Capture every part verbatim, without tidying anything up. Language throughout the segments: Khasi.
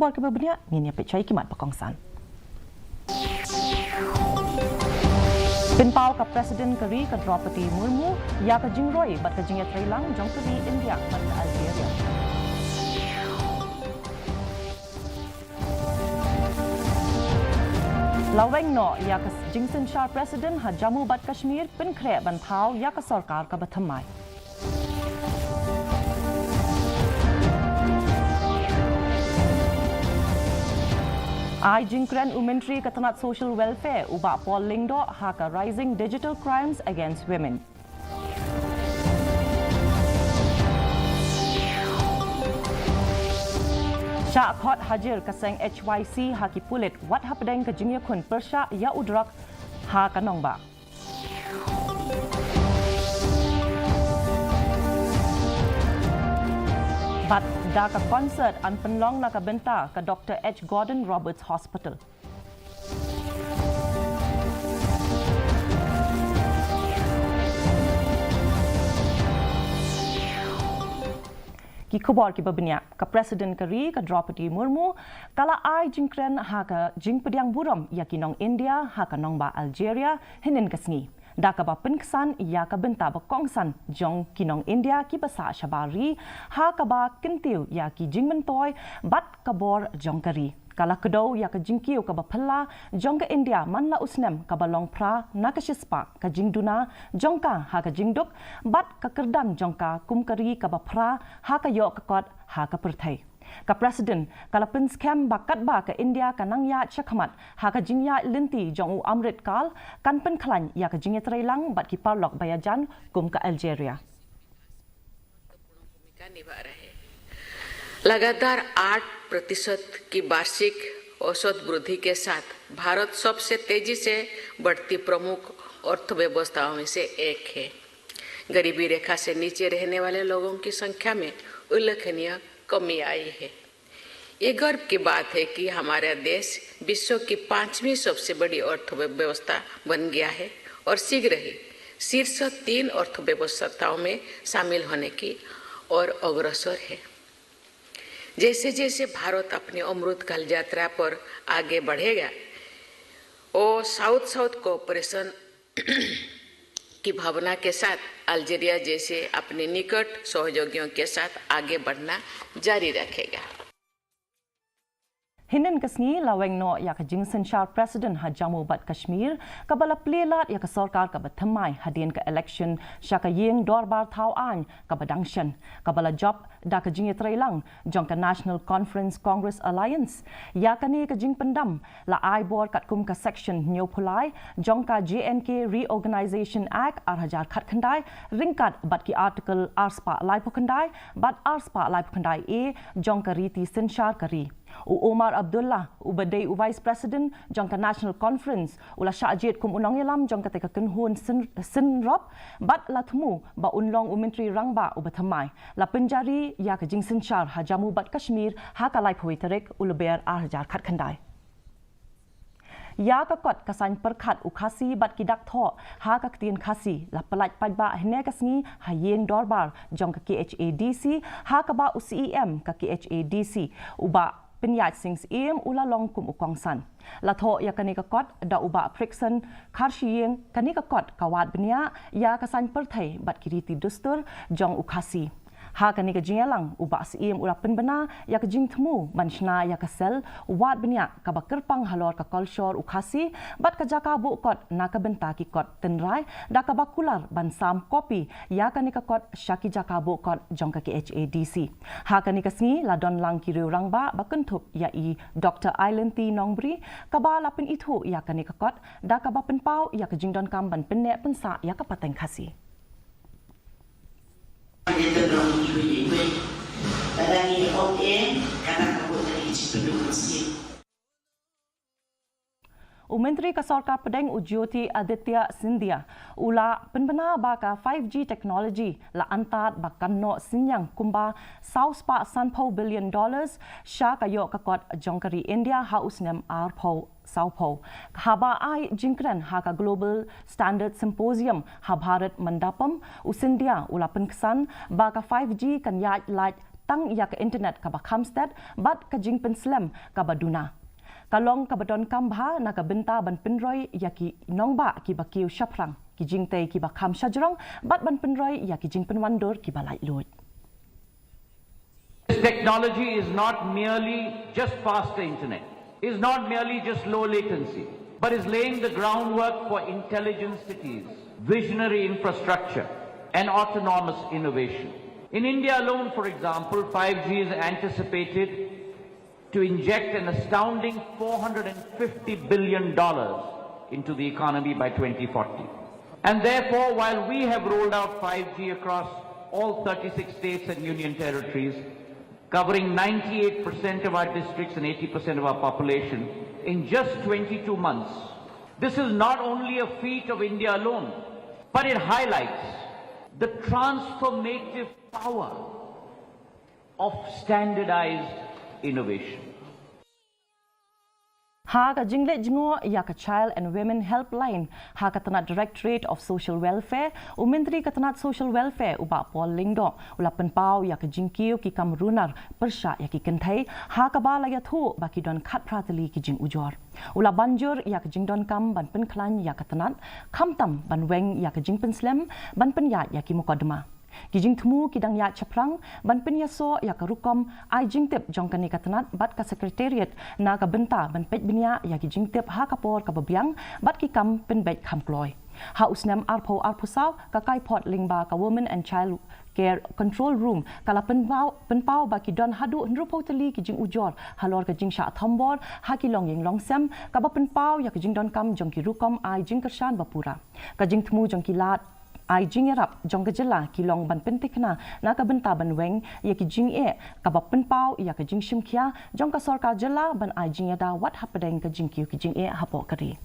Por kiba bniah ngin ïa peit sha ki mat ba kongsan. Pynpaw ka President ka ri ka Draupadi Murmu ïa ka jingroi bad ka jingïatreilang jong ka ri India bad ka Algeria. La weng noh ïa ka jingsynshar President ha Jammu bad Kashmir, pynkhreh ban thaw ïa ka sorkar kaba thymmai. Ai jingkren u Myntri ka tnat Social Welfare u Bah Paul Lyngdoh ha ka Rising Digital Crimes Against Women. Shah khot hajir ka seng H Y C ha ki pulit wat hapdeng ka jingïakhun pyrshah ïa u drok ha ka nongbah. Bad da ka concert yn pynlong na ka bynta ka Doctor H Gordon Roberts Hospital. Ki khubor kiba bniah. Ka President ka ri ka Draupadi Murmu ka la ai jingkren ha ka jingpdiang burom ïa ki nong India ha ka nongbah Algeria hynnin ka sngi, da kaba pynksan ïa ka bynta ba kongsan jong ki nong India kiba sah shabar ri, ha kaba kyntiew ïa ki jingmyntoi bad ka bor jong ka ri. Ka la kdew ïa ka jingkiew kaba phylla jong ka India man la u snem, kaba long phra na ka shispah ka jingduna jong ka ha ka jingduk bad ka kyrdan jong ka kum ka ri kaba phra ha ka ïoh ka kot ha ka pyrthei. Ka President ka la pynskhem ba katba ka India ka nang ïaid shakhmat ha ka jingïaid lynti jong u Amrit Kal, kan pynkhlaiñ ïa ka jingïatreilang bad ki paralok ba ïajan kum ka Algeria. भूमिका निभा रहे। लगातार आठ प्रतिशत की वार्षिक औसत वृद्धि के साथ भारत सबसे तेजी से बढ़ती प्रमुख अर्थव्यवस्थाओं में से एक है। गरीबी रेखा से नीचे रहने वाले लोगों की संख्या में उल्लेखनीय कमी आई है। ये गर्व की बात है कि हमारा देश विश्व की पांचवी सबसे बड़ी अर्थव्यवस्था बन गया है और शीघ्र ही शीर्ष तीन अर्थव्यवस्थाओं में शामिल होने की ओर अग्रसर है। जैसे जैसे भारत अपनी अमृतकाल यात्रा पर आगे बढ़ेगा, वो साउथ साउथ कोऑपरेशन की भावना के साथ अल्जीरिया जैसे अपने निकट सहयोगियों के साथ आगे बढ़ना जारी रखेगा। Hynnin ka sngi la weng noh ïa ka jingsynshar President ha Jammu bad Kashmir, kaba la plie lad ïa ka sorkar kaba thymmai hadien ka election sha ka ïing dorbar thaw aiñ kaba dang shen, kaba la jop da ka jingïatreilang jong ka National Conference Congress Alliance. Ïa kane ka jingpyndam la ai bor katkum ka Section hynñiewphew lai jong ka J N K Reorganisation Act ar hajar khatkhyndai, ryngkat bad ki Article arspah laiphew khyndai bad arspah laiphew khyndai A jong ka riti synshar ka ri. U Omar Abdullah, uba dei u Vice President jong ka National Conference, u la shah jied kum u nongïalam jong katei ka kynhun syn, synrop, bad la thmu ba un long u Myntri Rangbah uba thymmai. La pynjari ïa ka jingsynshar ha Jammu bad Kashmir ha ka laiphew wei tarik u Lber ar hajar khatkhyndai. Ïa ka kot ka saiñ pyrkhat u Khasi bad ki dak thoh ha ka ktien Khasi la pyllait paidbah hynne ka sngi ha ïing dorbar jong ka K H A D C, ha kaba u C E M ka K H A D C, u Bah Pynïaid Sing Syiem, u la long kum u kongsan. La thoh ïa kane ka kot da u Bah Frickson Kharshiing. Kane ka kot ka wad bniah ïa ka saiñ pyrthei bad ki riti dustur jong u Khasi. Ha kane ka jingïalang, u Bah Syiem u la pynbna ïa ka jingthmu ban shna ïa ka sel wad bniah kaba kyrpang halor ka kolshor u Khasi bad ka jaka buh kot na ka bynta ki kot tynrai, da kaba kular ban sam kopi ïa kane ka kot sha ki jaka buh kot jong ka K H A D C. Ha kane ka sngi la don lang ki riew rangbah ba kynthup ïa i Doctor Ailynti Nongbri, kaba la pynithuh ïa kane ka kot, da kaba pynpaw ïa ka jingdonkam ban pynneh pynsah ïa ka pateng Khasi. U Myntri ka Sorkar Pdeng, u Jyotiraditya Scindia, u la pynbna ba ka five G technology la antad ba kan noh synñiang kumba saw spah sanphew billion dollars sha ka ïoh ka kot jong ka ri India ha u snem arphew sawphew. Haba ai jingkren ha ka Global Standard Symposium ha Bharat Mandapam, u Scindia u la pynksan ba ka five G kan ïaid lait tang ïa ka internet kaba kham stet bad ka jingpynslem kaba duna. Ka long kaba donkam bha na ka bynta ban pynroi ïa ki nongbah kiba kiew shaphrang, ki jingtei kiba kham shajrong bad ban pynroi ïa ki jingpynwandur kiba laitluid. This technology is not merely just faster internet, is not merely just low latency but is laying the groundwork for intelligent cities, visionary infrastructure, and autonomous innovation. In India alone, for example, five G is anticipated to inject an astounding four hundred and fifty billion dollars into the economy by twenty forty. And therefore, while we have rolled out five G across all thirty-six states and union territories, covering ninety-eight percent of our districts and eighty percent of our population in just twenty-two months, this is not only a feat of India alone, but it highlights the transformative power of standardized innovation. Ha ka jingleit jngoh ïa ka Child and Women Helpline ha ka tnat Directorate of Social Welfare, u Myntri ka tnat Social Welfare u Bah Paul Lyngdoh u la pynpaw ïa ka jingkiew ki kam runar pyrshah ïa ki kynthei, ha kaba la ïathuh ba ki don khatphra tylli ki jingujor. U la ban jur ïa ka jingdonkam ban pynkhlaiñ ïa ka tnat, khamtam ban weng ïa ka jingpynslem ban pynïaid ïa ki mukotduma. Ki jingthmu ki dang ïaid shaphrang ban pynïasoh ïa ka rukom ai jingtip jong kane ka tnat bad ka Secretariat na ka bynta ban peit bniah ïa ki jingtip ha ka por kaba biang bad ki kam pynbeit kham kloi. Ha u snem arphew arphew saw, ka kaiphod lyngba ka Women and Child Care Control Room ka la pynpaw, pynpaw ba ki don haduh hynriewphew tylli ki jingujor halor ka jingshah thombor ha ki longïing longsem, kaba pynpaw ïa ka jingdonkam jong ki rukom ai jingkyrshan bapura. Ka jingthmu jong ki lad ai jingïarap jong ka jylla ki long ban pyntikna na ka bynta ban weng ïa ki jingeh, kaba pynpaw ïa ka jingshimkhia jong ka sorkar jylla ban ai jingïada wat hapdeng ka jingkiew ki jingeh hapoh ka ri.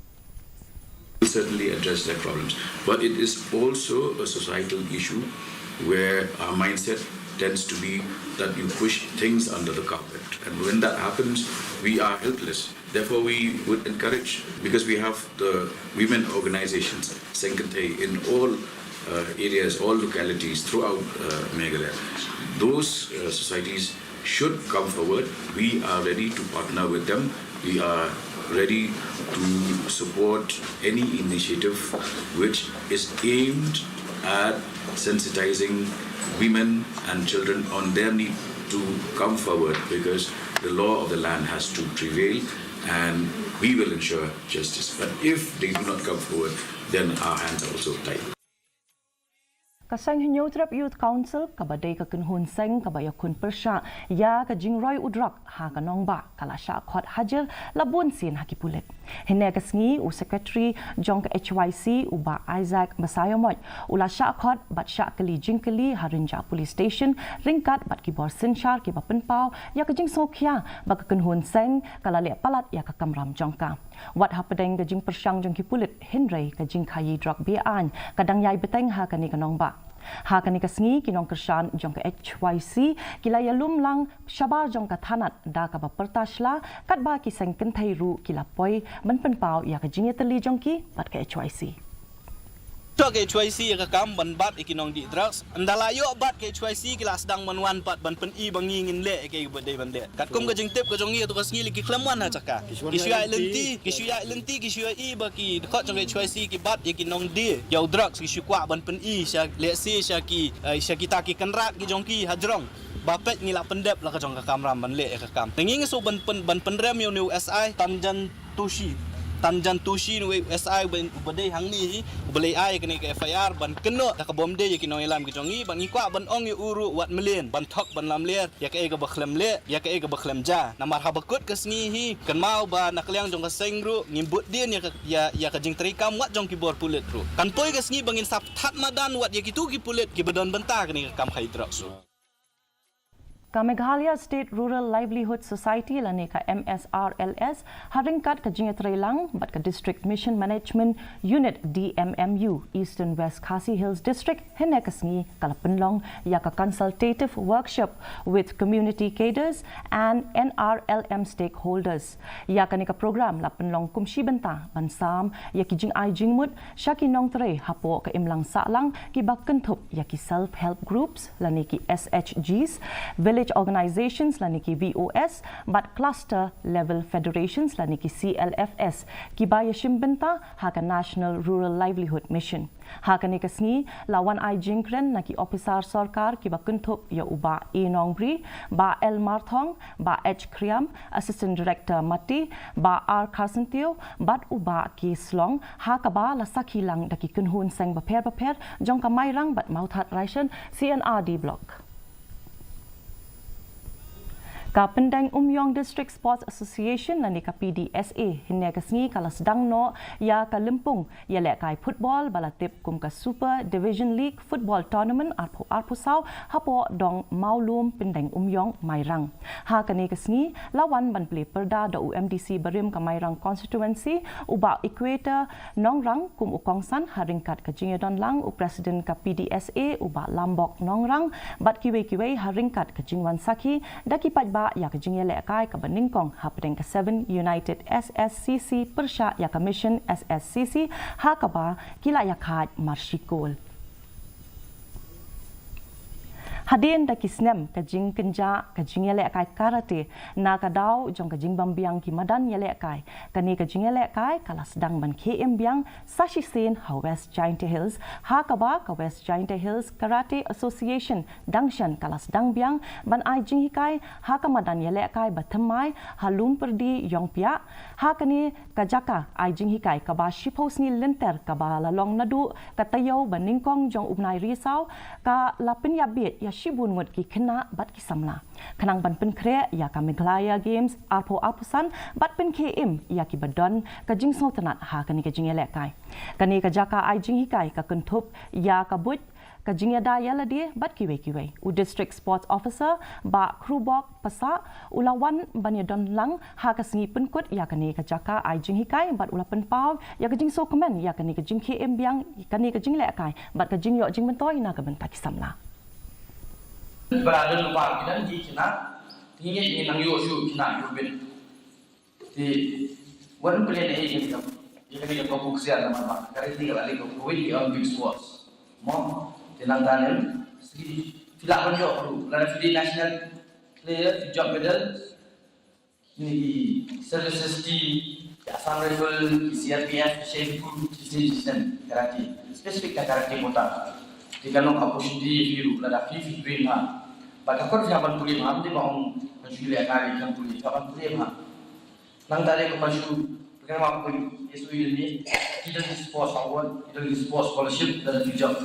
Will certainly address their problems. But it is also a societal issue where our mindset tends to be that you push things under the carpet. And when that happens, we are helpless. Therefore, we would encourage, because we have the women organizations, Seng Kynthei, in all uh, areas, all localities throughout uh, Meghalaya. Those uh, societies should come forward. We are ready to partner with them. We are ready to support any initiative which is aimed at sensitizing women and children on their need to come forward, because the law of the land has to prevail, and we will ensure justice. But if they do not come forward, then our hands are also tied. Ka Seng Hynñiewtrep Youth Council, kaba dei ka kynhun seng kaba ïakhun pyrshah ïa ka jingroi u drok ha ka nongbah, ka la shah khot hajir la bun sien ha ki pulit. Hynne ka sngi, u Secretary jong ka H Y C, u Bah Isaac Basaiawmoit, u la shah khot bad shah kylli jingkylli ha Rynjah Police Station ryngkat bad ki bor synshar kiba pynpaw ïa ka jingsngewkhia ba ka kynhun seng ka la leh palat ïa ka kamram jong ka. Wat hapdeng ka jingpyrshang jong ki pulit, hynrei ka jingkhaïi drok be-aiñ ka dang ïai bteng ha kane ka nongbah. Ha kane ka sngi, ki nongkyrshan jong ka H Y C ki la ïalum lang shabar jong ka thanat da kaba pyrta shla, katba ki seng kynthei ruh ki la poi ban pynpaw ïa ka jingïatylli jong ki bad ka H Y C. To ka H Y C ïa ka kam ban bat ïa ki nongdih drugs. Ynda la ïoh bat ka H Y C, ki la sdang ban wan pat ban pyni ba ngi ngin leh ïa kaei kaba dei ban leh. Katkum ka jingtip ka jong ngi, ïa to ka sngi lei ki khlem wan ha jaka. Ki shu ïaid lynti, ki shu ïaid lynti, ki shu ïohi ba ki dkhot jong ka H Y C ki bat ïa ki nongdih ïa u drugs, ki shu kwah ban pyni sha, lehse sha ki, eh, sha kita ki kynrad ki jong ki hajrong. Ba peit ngi la pyndep la ka jong ka kamram ban leh ïa ka kam. Te ngi ngi shu ban pyn, ban pynrem ïa une u S I, Tanjan Toshi. Tanjan Toshi, une u S I uba, uba dei hangne hi, uba la ai kane ka F I R ban kynnoh da kaba ym dei ïa ki nongïalam ki jong ngi, bad ngi kwah ban ong ïa u ruh wat mlien ban thok ban lamler ïa kaei kaba khlem leh, ïa kaei kaba khlem jia. Namar haba kut ka sngi hi, kynmaw ba na ka liang jong ka seng ruh ngim bud dien ïa ka, ïa, ïa ka jingtrei kam wat jong ki bor pulit ruh. Kan poi ka sngi ba ngin sa thad madan wat ïa kito ki pulit kiba don bynta kane ka kam khaïi drugs ruh. Ka Meghalaya State Rural Livelihood Society lane ka M S R L S, ha ryngkat ka jingïatreilang bad ka District Mission Management Unit, D M M U, Eastern West Khasi Hills District, hynne ka sngi ka la pynlong ïa ka consultative workshop with community cadres and N R L M stakeholders. Ïa kane ka program la pynlong kum shi bynta ban sam ïa ki jingai jingmut sha ki nongtrei hapoh ka imlang sahlang kiba kynthup ïa ki self help groups lane ki S H Gs, village Organizations lane ki V O S bad Cluster Level Federations lane ki C L F S kiba ïashim bynta ha ka National Rural Livelihood Mission. Ha kane ka sngi la wan ai jingkren na ki ophisar sorkar kiba kynthup ïa u Bah A Nongbri, Bah L Marthong, Bah H Kriam, Assistant Director Mati, Bah R Kharsyntiew bad u Bah K Slong, ha kaba la sakhi lang da ki kynhun seng bapher bapher jong ka Mairang bad Mawthadraishan C N R D Block. Ka Pyndengumiong District Sports Association lane ka P D S A hynne ka sngi ka la sdang noh ïa ka lympung ïalehkai football ba la tip kum ka Super Division League Football Tournament arphew arphew saw hapoh dong Mawlum Pyndengumiong Mairang. Ha kane ka sngi la wan ban plie pyrda da u M D C barim ka Mairang Constituency u Bah Equator Nongrang kum u kongsan ha ryngkat ka jingïadon lang u President ka P D S A u Bah Lambok Nongrang bad kiwei kiwei ha ryngkat ka jingwan sakhi da ki paidbah ïa ka jingïalehkai kaba nyngkong hapdeng ka Seven United S S C C pyrshah ïa ka Mission S S C C ha kaba ki la ïakhaid marshi kol. Hadien da ki snem ka jingkynjah ka jingïalehkai karate na ka daw jong ka jingbym biang ki madan ïalehkai, kane ka jingïalehkai ka la sdang ban khie im biang sa shisien ha West Jaintia Hills, ha kaba ka West Jaintia Hills Karate Association dang shen ka la sdang biang ban ai jinghikai ha ka madan ïalehkai ba thymmai ha Lum Pyrdi Ïongpiah. Ha kane ka jaka ai jinghikai kaba shiphew sngi lynter kaba la long naduh ka taïew ba nyngkong jong u bnai Risaw ka la pynïabit ïa shibun ngut ki khynnah bad ki samla khnang ban pynkhreh ïa ka Meghalaya Games arphew arphew san bad pynkhie im ïa kiba don ka jingsngewtynnat ha kane ka jingïalehkai. Kane ka jaka ai jinghikai ka kynthup ïa ka buit, ka jingïada ïalade bad kiwei kiwei. U District Sports Officer Bah Krubok Passah u la wan ban ïadon lang ha ka sngi pynkut ïa kane ka jaka ai jinghikai bad u la pynpaw ïa ka jingsngewkmen ïa kane ka jingkhie im biang kane ka jinglehkai bad ka jingïoh jingmyntoi na ka bynta ki samla. Ba la don lypa ki don ki khynnah, te ngi ngeit ngi nang ïoh shuh khynnah ïoh bit. Te wan pynlong ïa ka, ïa ka, ïa ka bok ksiar namar ba ka riti ka la leh ka win ïa Olympic Sports. Mo, te nangta ne, sigi phi lah ban ïoh ruh, lada phi dei national player, phi jop medal, kine ki services team, ki Assam Rifle, ki C R P F, ki Shenpu, ki shisien shisien karate. Specific ka karate kota. Te ka long opportunity ïa phi ruh, lada phi fit train ha. Ba ka kot phi hap ban pule bha, ym dei ba ong ban shu leh ka ri kan pule, phi hap ban pule bha. Nangta de kumba shu pynkham ma pui, ïa shu ïa ni, ki don ki sports award, ki don ki sports scholarship, da don ki job.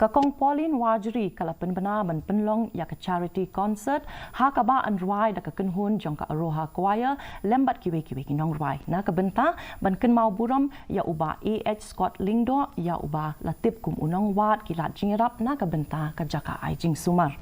Ka Kong Pauline Warjri ka la pynbna ban pynlong ïa ka charity concert ha kaba yn rwai da ka kynhun jong ka Aroha Choir lem bad kiwei kiwei ki nongrwai na ka bynta ban kynmaw burom ïa u Bah A H Scott Lyngdoh, ïa uba la tip kum u nongwad ki lad jingïarap na ka bynta ka jaka ai jingsumar.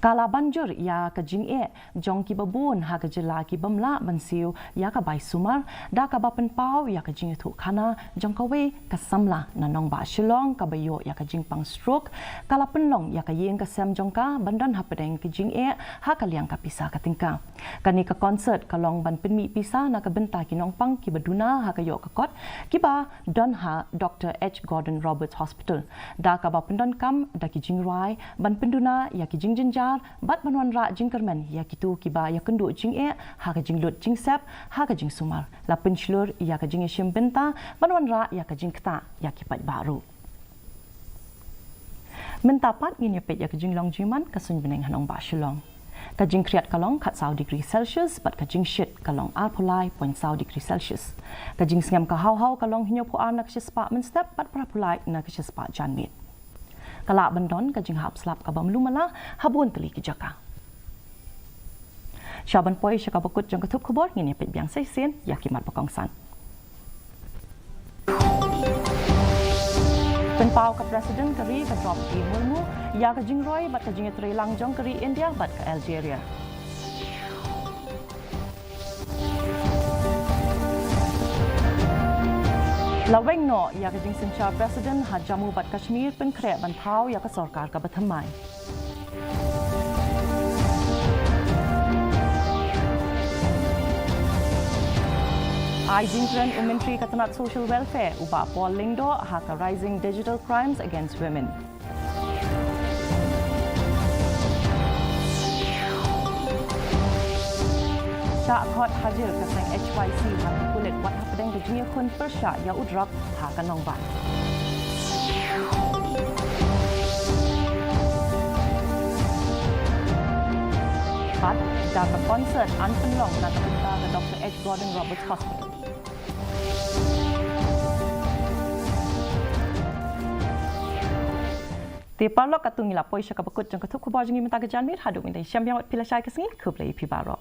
Ka la ban jur ïa ka jingeh jong kiba bun ha ka jylla ki bym lah ban siew ïa ka bai sumar, da kaba pynpaw ïa ka jingïathuhkhana jong kawei ka samla na nongbah Shillong kaba ïoh ïa ka jingpang stroke. Ka la pynlong ïa ka ïing ka sem jong ka ban don hapdeng ka jingeh ha ka liang ka pisa ka tyngka. Kane ka concert ka long ban pynmih pisa na ka bynta ki nongpang kiba duna ha ka ïoh ka kot kiba don ha Doctor H Gordon Roberts Hospital, da kaba pyndonkam da ki jingrwai ban pynduna ïa ki jingjynjar bad ban wanrah jingkyrmen ïa kito kiba ïakynduh jingeh ha ka jinglut jingsep ha ka jingsumar. La pynshlur ïa ka jingïashim bynta ban wanrah ïa ka jingktah ïa ki paidbah ruh. Mynta pat ngin ïa peit ïa ka jinglong jingman ka suiñ bneng ha nongbah Shillong. Ka jingkhriat ka long khatsaw degree Celsius bad ka jingshit ka long arphew lai point saw degree Celsius. Ka jingsngem ka haw haw ka long hynñiewphew ar na ka shispah mynstep bad phraphew lai na ka shispah janmiet. Ka lah ban don ka jinghap slap kaba mluh mala ha bun tylli ki jaka. Sha ban poi sha kaba kut jong ka thup khubor, ngin ïa peit biang sa shisien ïa ki mat ba kongsan. Pynpaw ka President ka ri ka Droupadi Murmu ïa ka jingroi bad ka jingïatreilang jong ka ri India bad ka Algeria. La weng noh ïa ka jingsynshar President ha Jammu bad Kashmir, pynkhreh ban thaw ïa ka sorkar kaba thymmai. Ai jingkren u Myntri ka tnat Social Welfare u Bah Paul Lyngdoh ha ka Rising Digital Crimes Against Women. Ka khot hajir ka seng H Y C ha ka pulit wat hapdeng ka jingïakhun pyrshah ïa u drok ha ka nongbah. Bad da ka concert an pynlong na ka bynta ka Doctor H Gordon Roberts Hospital. Te paralok, katto ngi la poi sha kaba kut jong ka thup khubor jong ngi mynta ka janmiet. Haduh mynta shem biang wat phi la shai ka sngi, khublei phi baroh.